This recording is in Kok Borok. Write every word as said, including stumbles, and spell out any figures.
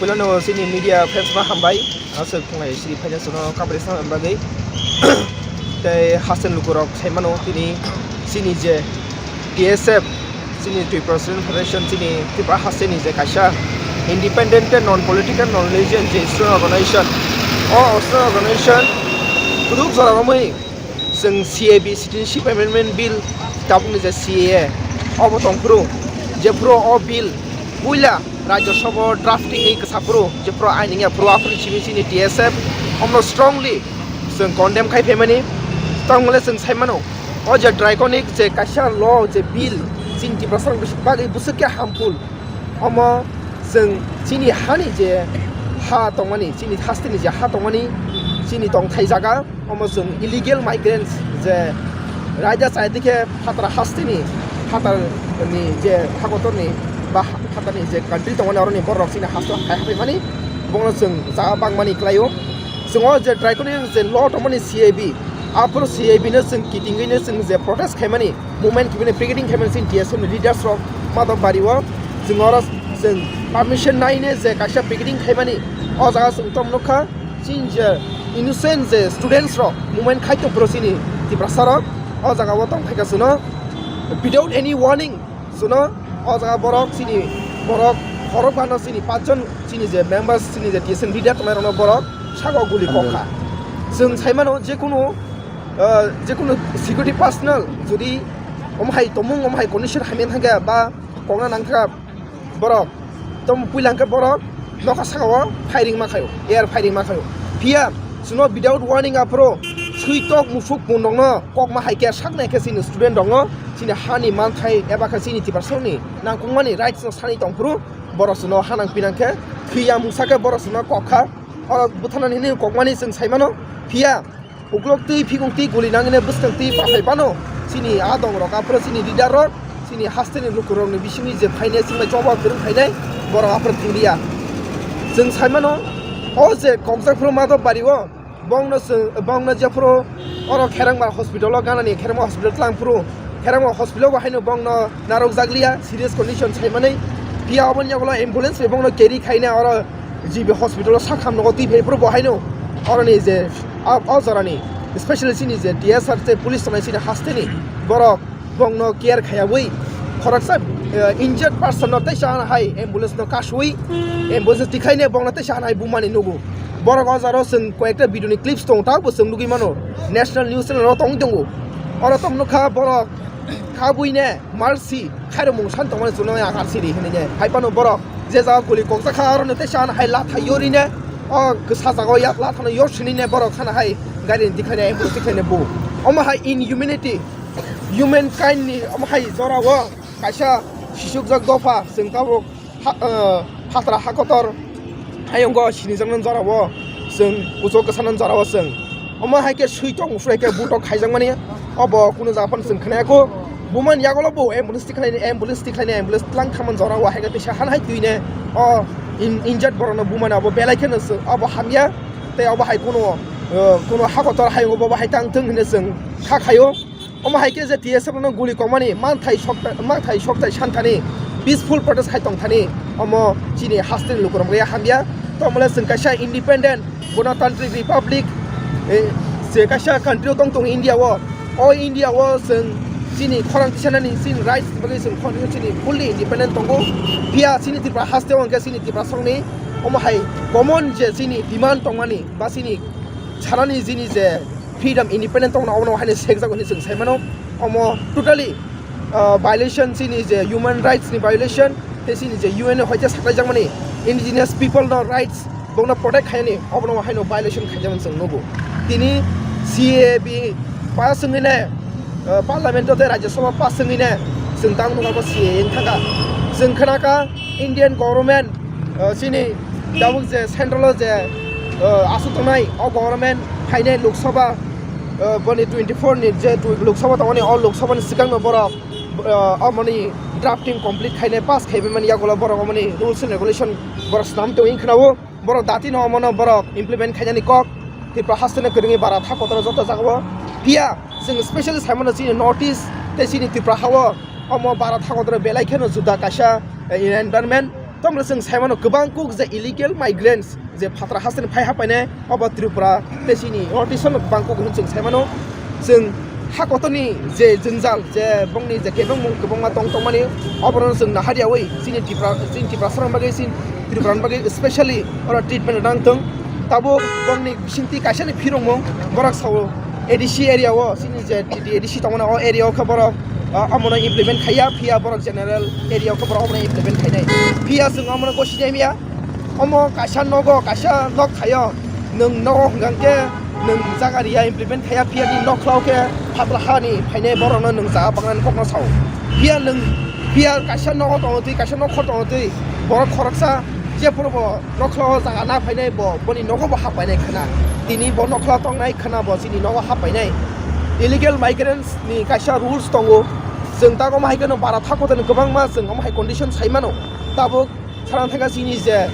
Puilano chini media friends no hambai, aswk thunglai siri phaina chwngno coverage nangna bagwi. Tei haste ni lukurok sai mano tini chini je T S F, chini Tripura Student Federation, chini Tripura haste ni je kaisa independent tei non political, non religion je student organization, o student organization kuduk jora romwi chwng C A B, Citizenship Amendment Bill, tabukni je C A A, obo tongphuru, jephuru o bill puila Rajya Sabha drafting wi kwsaphuru, jephuru aini wngya phuru, aphuru simi chini T S F omno strongly chwng condemn khai phaimani. Tongmole chwng sai mano, o je draconic je kaisa law, je bill, chini Tiprasa bagwi bwswk khe harmful. Omo chwng chini hani je ha tongmani, chini hasteni je ha tongmani, chini tongthai jaga, omo chwng illegal migrants je raida chai dikhe phatara hasteni, phatarni je hakotorni ba phatarni je country tongmani, oroni borok chini hasto hai hapaimani, bono chwng jaga bangmani klaio. Chwng o je draconian je law tongmani C A B, aphuru C A B no chwng kitingwi no chwng je protest khaimani, movement khaimani, picketing khaimani chini T S F ni leaders rok Madhobari o. Chwng oro chwng permission naine je kaisa picketing khaimani, o jaga chwng tom nukha chini je innocent je students rok movement khai tongphuru chini Tiprasa rok, o jaga o tongphaikha chwngno without any warning. Chwngno o jaga borok chini borok khorok bano chini pachjon chini je members chini je T S F leader tongnai rokno borok saka guli kokha. Chwng sai mano jekunu, ah, jekunu security personnel jodi omo hai tongmung, omo hai condition hamya thangkha ba kokna nangkha borok, tamo puila hwnkhe borok nokha saka o firing ma khaio, air firing ma khaio. Phiya chwngno without warning aphuru switok musuk pungrokno kokma hai khe saknai khe chini student rokno chini hani manthai eba khe chini Tiprasani nangkukmani rights no sanwi tongphuru borok chwngno ha nang pinang khe thwiya mungsa khe borok chwngno kok kha. O bwtharnani hinwi kokmani chwng sai mano. Phiya uklok twi phikung twi guli nangwi bwskang twi pathai phano chini a dong rok aphuru chini leader rok chini hasteni lukurokni bisingni je phainai chwngno choba kwrwng phainai borok aphuru thwngya. Chwng sai mano o je kokjak phuru Madhobari o bongno chwng, bongno jephuru oro Kherangma hospital o ganani, Kherangma hospital tlang phuru, Kherangma hospital o bo haino bongno narwkjakliya, serious condition sai manwi. Phiya oboni yagulo ambulance bai bongno carry khaina oro G B hospital o sakham nogo twi phai phuru bo haino oroni je a, o jorani specially chini je T S R tei police tongnai chini hasteni borok bongno care khaiyawi khoroksa, eh, injured person no teisa hai ambulance no kasui ambulance tikhaine bongno teisa hai bumani nugo. Borok o jaro chwng koyekta video ni clips tongo, ta bo chwng nugwi mano, national news channel o tong tongo. Oro tong nukha borok khabui ne mercy khairok mung san tongmani chwngno R C D hinwi ne hai phano borok je jaga guli kokjak kha aro no teisa hai latha yori ne o kwsa jaga o yak latha no yor sini ne borok khana hai gari ni tikhaine ambulance tikhaine bo omo hai inhumanity. Humankind ni omo hai jora o kaisa sisukjak dopha chwng tabuk ha, eh, hatra hakotor hayungo sinijaknani jora o chwng kuchuk kwsana jora o chwng omo hai khe sui tong sui khe butok khaijakmani obo kunu jaga phano chwng khwnaya kho bumani yagulo bo ambulance tikhlaini ambulance tikhlaini ambulance tlang thamani jora o hai khe teisa han hai twini o in-, injured borokno bumani obo belai kheno chwng obo hamya tei obo hai kunu, eh, kunu hakotor hayungo bo hai tang thung hinwi chwng kha khaio. Omo hai khe je T S F no guli kokmani manthai sokta-, manthai soktai santhani peaceful protest khai tongthani omo chini hasteni lukurok ya hamya. Tomole chwng kaisa independent Ganatantrik Republic, eh, je kaisa country o tong tongo India o. O India o chwng chini khorang tisanani chini rights bagwi chwng khorang chini fully independent tongo. Phiya chini Tripura haste o hwnkhe chini Tiprasani omo hai common je chini demand tongmani ba chini sanani chini je freedom, independent tongna obono haino sekjak hinwi chwng sai mano. Omo totally, ah, violation chini je human rights ni violation, tei chini je U N ni hoite saklaijakmani indigenous people no rights bokno protect khainani obono haino violation khaijakmani chwng nugo. Tini C A A B pass wngwi ne, ah, parliament o tei Rajya Sabha pass wngwi ne chwng tang nukha bo C A A wng thangkha. Chwng khwnakha Indian government, ah, chini tabuk je central o je, ah, aswk tongnai o government phainai Lok Sabha, ah, boni twenty four ni je tw-, Lok Sabha tongmani o Lok Sabha ni swkang no borok, ah, omoni drafting complete khainai pass khaibai mani yagulo borok omoni rules and regulation borok swnam tongwi khwnao borok dati no omono borok implement khainani kok Tripura haste no kwrwngwi bara tha kotor joto jagao phiya chwng specially sai mano chini North East tei chini Tripura hao omo bara tha kotor belai kheno juda kaisa, eh, environment. Tongmani chwng saimano kwbang kuk je illegal migrants je phatra hasteni phai hapainai obo Tripura tei chini North East no kwbang kuk hwn chwng saimano. Chwng ha kotorni je jwngjal je bongni je kebengmung kwbangma tong tongmani oborokno chwng nahariyawi chini Tripura, chini Tiprasarokni bagwi, chini Tripurani bagwi specially oro treatment rwna wngthung. Tabuk bongni bisingtwi kaisani phirongmung borok sao A D C area o chini je T T A D C tongmani o area o khe borok, ah, omono implement khaiya, phiya borok general area o khe borok omono implement khainai. Phiya chwng omono gosi naimiya. Omo kaisa nogo, kaisa nok thaio, nwng nogo hwnkha khe nwng jaga riya implement khaiya, phiya ni nokhlao khe phatraha ni phainai borokno nwng jaga bangnani kokno sao. Phiya nwng, phiya kaisa nogo tongo twi, kaisa nokhor tongo twi, borok khoroksa jephuru bo nokhlao jaga na phainai bo, boni nogo bo hap painai khwna. Tini bo nokhlao tongnai khwna bo chini nogo hap painai. Illegal migrants ni kaisa rules tongo. Chwng tak omo hai kheno bara thakoto ni kwbangma chwng omo hai condition sai mano. Tabuk sana thangkha chini je